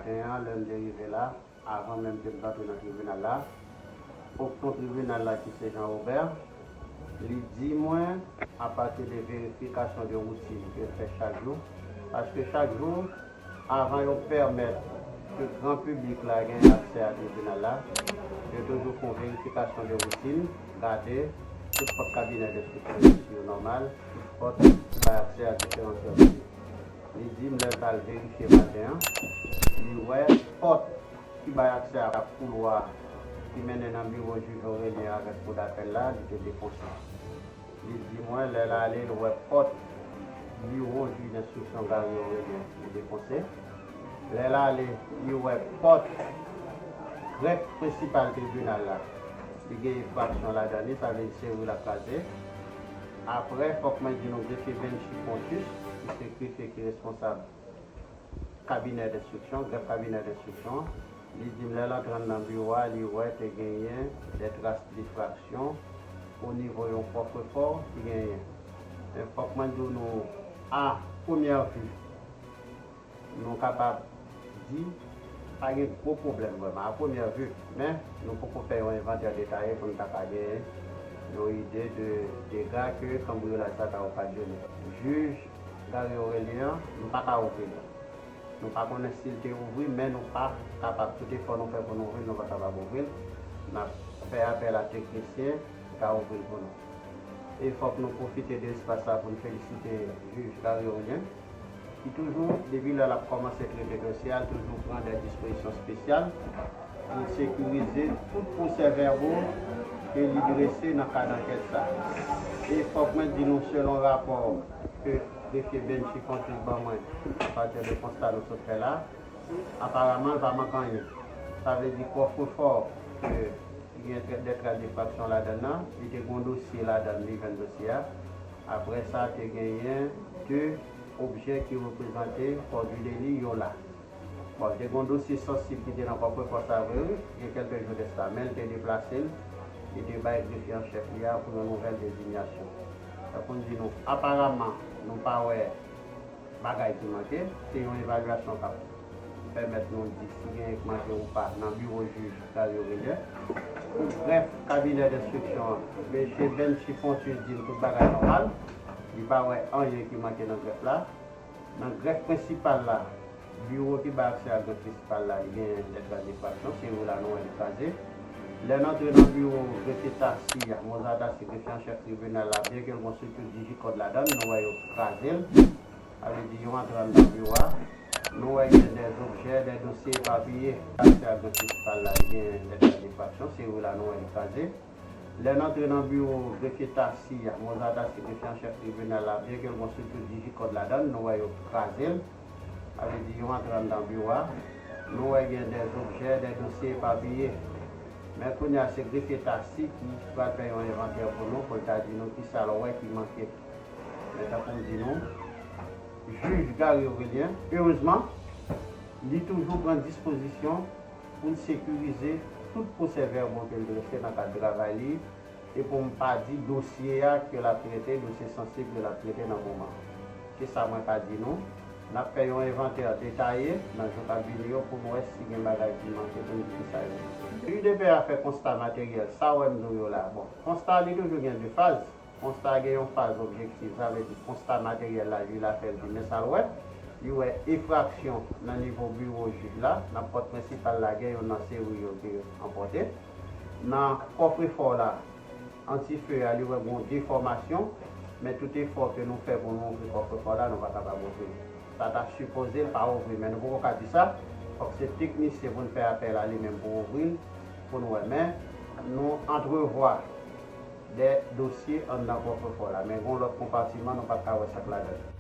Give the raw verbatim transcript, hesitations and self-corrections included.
maten an, lè m te rive la, avan menm ke m t antre nan tribinal la, okton tribinal la ki se Jean Robert, li di mwen, apati de verifikasyon de woutin ke l fè chak jou, paske chak jou, avan yo pèmèt ke gran piblik la gen aksè a tribinal la, yo toujou fè yon verifikasyon de woutin, gade tout pòt kabinè denstriksyon yo si yo nòmal, tout pòt ki bay aksè a diferan sèvis. Li di m lè l t al verifye maten an, li wè pòt ki bay aksè a koulwa ki mennen nan biwo jij Aurélien avèk koudapèl la, li te defonse. Li di mwen lè l ale, l wè pòt biwo jij denstriksyon Gary Aurélien li defonse. Lè l ale, li wè pòt grèf prensipal tribinal la, li gen enfraksyon ladan li, sa vle di seri l ap kraze. Apre, fòk mwen di nou grefye Benchi Pontus, ki se grefye ki responsab kabinè denstriksyon, grèf kabinè denstriksyon, li di m lè l antre anndan biwo a, li wè te genyen de tras difraksyon o nivo yon kòfrefò ki genyen. Men fòk mwen di nou, a premyè vi, nou kapab di pa gen gwo pwoblèm vrèman, a premyè vi, men nou poko fè yon envantè detaye pou n ta ka gen yon ide de dega ke kanbriyolaj sa ta okazyone. Jij Gary Aurélien, nou pa ka ouvri l. Nou pa konnen si l te ouvri, men nou pa kapab. Tout efò nou fè pou nou ouvri l, nou pa kapab ouvri l. N ap fè apèl a teknisyen ki ka ouvri l pou nou. E fòk nou pwofite de espas la pou n felisite jij Gary Aurélien, ki toujou, depi lè l ap kòmanse trete dosye a, l toujou pran de dispozisyon espesyal pou sekirize tout pwosè vèbo ke li drese nan kad ankèt sa. E fòk mwen di nou, selon rapò ke grefye Benchi Pontus ban mwen, apati de konsta nou sot fè la, aparaman, l pa manke anyen. Sa vle di kòfrefò ke gen trè- de tras difraksyon ladan l nan, li te gen yon dosye ladan l, li jwenn dosye a. Apre sa, te genyen de objè ki reprezante kò di deli yo la. Bon, te gen yon dosye sansib ki te nan kòfrefò sa vre, wi, gen kèlke jou de sa, men l te deplase l, li te bay grefye an chèf li a pou yon nouvèl dezinyasyon. Tankou m di nou, aparaman, nou pa wè bagay ki manke, se yon evalyasyon k ap pèmèt nou di si genyen k manke ou pa nan biwo jij Gary Aurélien. Pou grèf kabinè denstriksyon an, mesye Benchi Pontus di l tout bagay nòmal, li pa wè anyen ki manke nan grèf la. Nan grèf prensipal la, biwo ki bay aksè a grèf prensipal la, li gen de tras difraksyon, seri la nou wè li kraze. Lè n antre nan biwo grefye Tassy a, Mozart Tassy, grefye an chèf tribinal la, byenke l gen yon estrikti Digicode ladan l, nou wè yo kraze l. Sa vle di yo antre anndan biwo a, nou wè gen de objè, de dosye epapiye. Aksè a grèf prensipal la, li gen de tras difraksyon, seri la nou wè li kraze. Lè n antre nan biwo grefye Tassy a, Mozart Tassy, grefye an chèf tribinal la, byenke l gen yon estrikti Digicode ladan l, nou wè yo kraze l. Sa vle di yo antre anndan biwo a, nou wè gen de objè, de dosye epapiye. Men kounye a se grefye Tassy ki pral fè yon envantè pou nou, pou l ta di nou kisa l wè ki manke. Men tankou m di nou, jij Gary Aurélien, erezman, li toujou pran dispozisyon pou l sekirize tout pwosè vèbo ke l drese nan kad travay li, e pou m pa di dosye a ke l ap trete, dosye sansib ke l ap trete nan moman an. Se sa mwen ka di nou. N ap fè yon envantè detaye nan jou k ap vini yo pou n wè si gen bagay ki manke pou n di kisa yo ye. U D P A fè konsta materyèl, sa w wè m di w yo la. Bon, konsta li toujou gen de faz. Konsta gen yon faz objektif, sa vle di konsta materyèl la, jij la fè l di men sa l wè. Li wè enfraksyon nan nivo biwo jij la, nan pòt prensipal la, gen youn nan seri yo ke anpòte. Nan kòfrefò la, antife a, li wè gen yon defòmasyon, men tout efò ke nou fè pou nou ouvri kòfrefò la, nou pa kapab ouvri l. Sa ta sipoze l pa ouvri, men nou poko ka di sa. Fòk se teknisyen pou n fè apèl a li menm pou ouvri l, pou n wè. Men nou antrevwa de dosye anndan kòfrefò la, men gen yon lòt konpatiman, nou pa t ka wè sa k ladan l.